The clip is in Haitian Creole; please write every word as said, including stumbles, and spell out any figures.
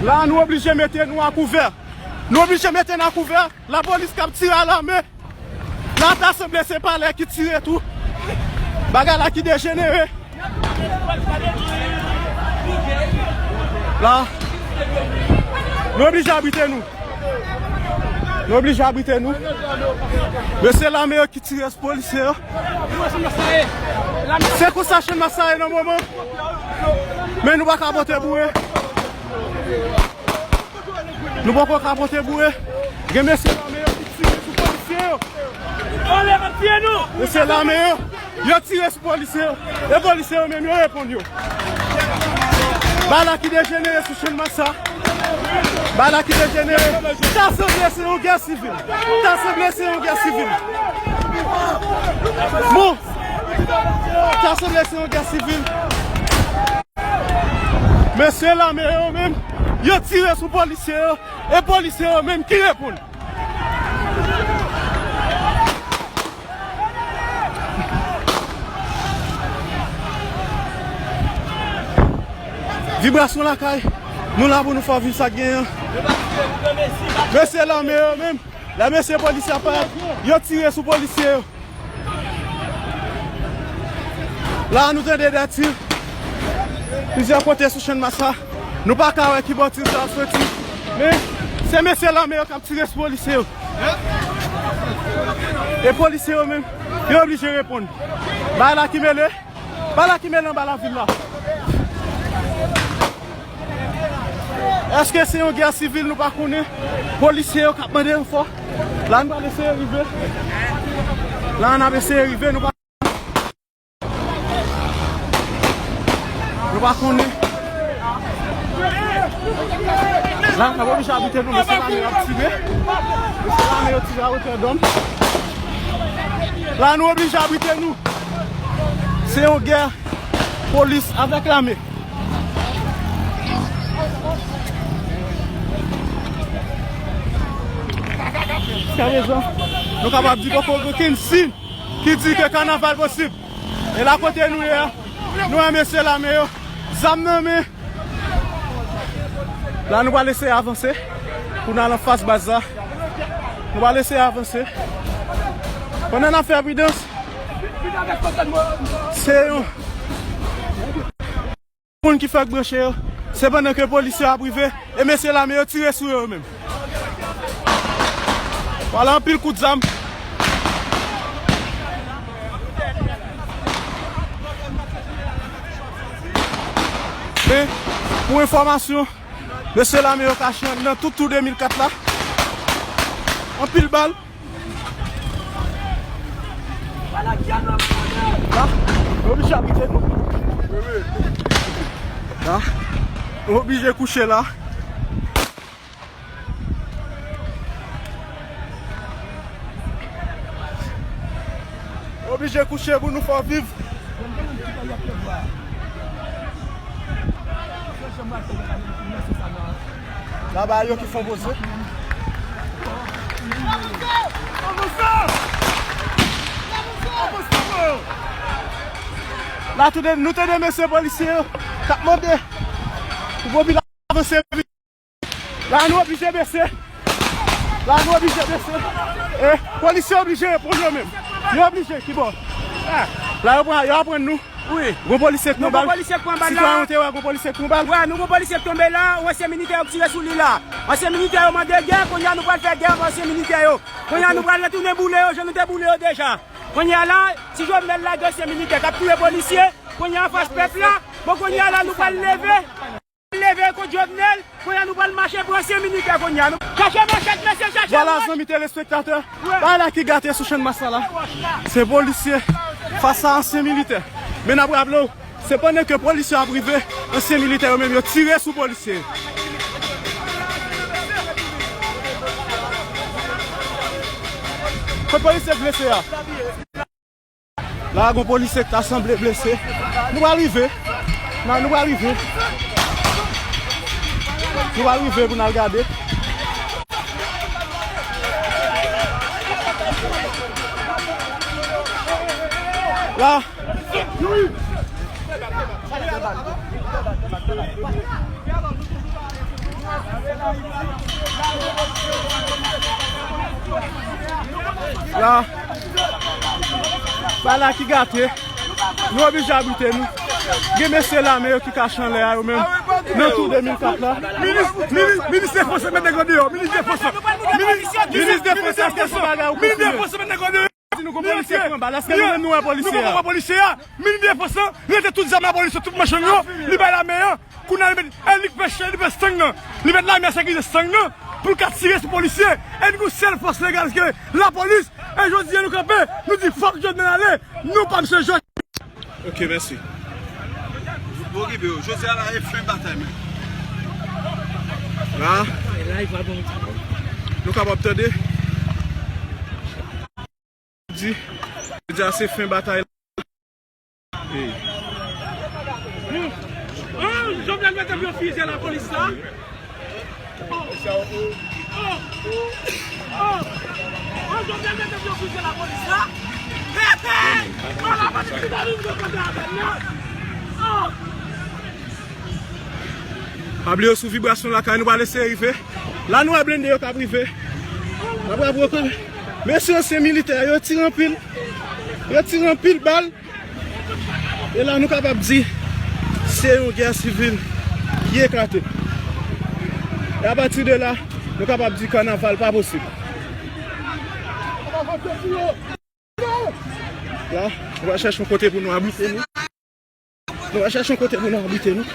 La, nou oblije mete nou a kouvè. Nou oblije mete n a kouvè. Lapolis k ap tire a lame. La ta sanble se palè ki tire tou. Bagay la ki dejenere. La, nou oblije abrite nou. Nou oblije abrite nou. Mesye lame yo ki tire sou polisye yo. Se konsa Channmas sa ye nan moman. Men nou pa ka pote boure. Nou poko ka pote boure. Gen mesye lame yo ki tire sou polisye yo. Mesye lame yo, yo tire sou polisye yo. E polisye yo menm yo reponn yo. Bagay la ki dejenere sou Channmas sa. Bagay la ki dejenere. Ta sanble se yon gè sivil. Ta sanble se yon gè sivil. Bon. Ta sanble se yon gè sivil. Mesye lame yo menm, yo tire sou polisye yo, e polisye yo menm ki reponn. Vibrasyon lakay, nou la pou nou fè viv sa k genyen. Mesye lame yo menm, la mesye polisye ap parèt, yo tire sou polisye yo. La, nou tande de tir plizyè kote sou Channmas sa. Nou pa ka wè ki bò tir sa ap soti. Men, se mesye lame yo k ap tire sou polisye yo. E polisye yo menm, yo oblije reponn. Bagay la ki mele, bagay la ki mele anba lavil la. Èske se yon gè sivil, nou pa konnen? Polisye yo k ap mande ranfò. La, nou pral eseye rive. La, n ap eseye rive, nou pa, nou pa konnen. La, n ap oblije abrite nou, mesye lame yo ap tire. Mesye lame yo tire a wotè dòm. La, nou oblije abrite nou. Se yon gè polis avèk lame. Jiskaprezan, nou kapab di poko gen okenn siy ki di ke kanaval posib. E la kote nou ye a, nou wè mesye lame yo, zam nan men. La, nou pral eseye avanse pou n al anfas baz la. Nou pral eseye avanse. Pandan n ap fè pridans, se yon moun ki fèk branche yo. Se pandan ke polisye yo ap rive, e mesye lame yo tire sou yo, yo menm. Vwala, anpil kout zam. Men, pou enfòmasyon, mesye lame yo kache anndan tout tou de mil kat la. Anpil bal. La, nou oblije abrite nou. La, nou oblije kouche la. Oblije kouche pou nou fè viv. Laba yo ki fon poze. La, tande, nou tande mesye polisye yo k ap mande pou popilasyon avanse. La, nou oblije bese. La, nou oblije bese. E, polisye oblije reponn yo menm. Yo oblije, kibò? La, yo pran, yo aprann nou. Wi. Gon polisye k pran bal. Gon polisye k pran bal la. Sitwayen ou te wè gon polisye k pran bal? Wè, nou gon polisye k tonbe la, ansyen militè yo k tire sou li la. Ansyen militè yo mande gè, kounye a nou pral fè gè avèk ansyen militè yo. Kounye a nou pral retounen boule yo, jan nou te boule yo deja. Kounye a la, ti Jovenel lage ansyen militè k ap touye polisye, kounye a anfas pèp la, bon, kounye a la, nou pral leve. Leve kont Jovenel, kounye a nou pral mache pou ansyen militè kounye a. Nou chache manchèt, mesye, chache manchèt. Vwala, zanmi telespektatè, bagay la ki gate sou Channmas la. Se polisye fas a ansyen militè. Men n ap raple w, se pandan ke polisye ap rive, ansyen militè yo menm yo tire sou polisye. Kot polisye k blese a? La, gon polisye ki ta sanble blese. Nou pral rive. Nan, nou pral rive. Nou pral rive pou n al gade. La. La, bagay la ki gate. Nou oblije abrite nou. Gen mesye lame yo ki kache anlè a yo menm. Nan tou de mil kat la. Minis, minis, minis defans met nèg an deyò. Minis defans. Minis, minis defans, èske se bagay ou konfime? Minis defans met nèg an deyò. Si nou gon polisye pran bal, èske nou menm nou wè polisye a? Nou poko wè polisye a. Minis defans lan rete tout zam a polisye, tout machann yo, li bay lame an. Kounye a li met, e li k fè chen, li fè sang nan. Li met lame a sekirize sang nan pou l ka tire sou polisye. E nou gon sèl fòs legal ke lapolis. E jodi a nou kanpe, nou di fòk Jovenel ale. Non pa misye Jovenel. Ok, mèsi. Bon, rive yo. Jodi a la e fen batay, men. La, nou kapab tande. Di, jodi a se fen batay la. Hey. Oh, Jovenel mete pye fize lapolis la. Oh, oh, oh, oh, Jovenel mete pye fize lapolis la. Hey, hey. Oh, lapolis ki ta vin kontre avè n nan. Oh. Pa bliye sou vibrasyon lakay, nou pral eseye rive. La nou wè blende yo k ap rive. N ap wè pwokil. Mesye ansyen militè, yo tire anpil. Yo tire anpil bal. E la nou kapab di se yon gè sivil ki eklate. E apati de la, nou kapab di kanaval pa posib. La, nou va chèche yon kote pou nou abrite nou. Nou va chèche yon kote pou nou abrite nou.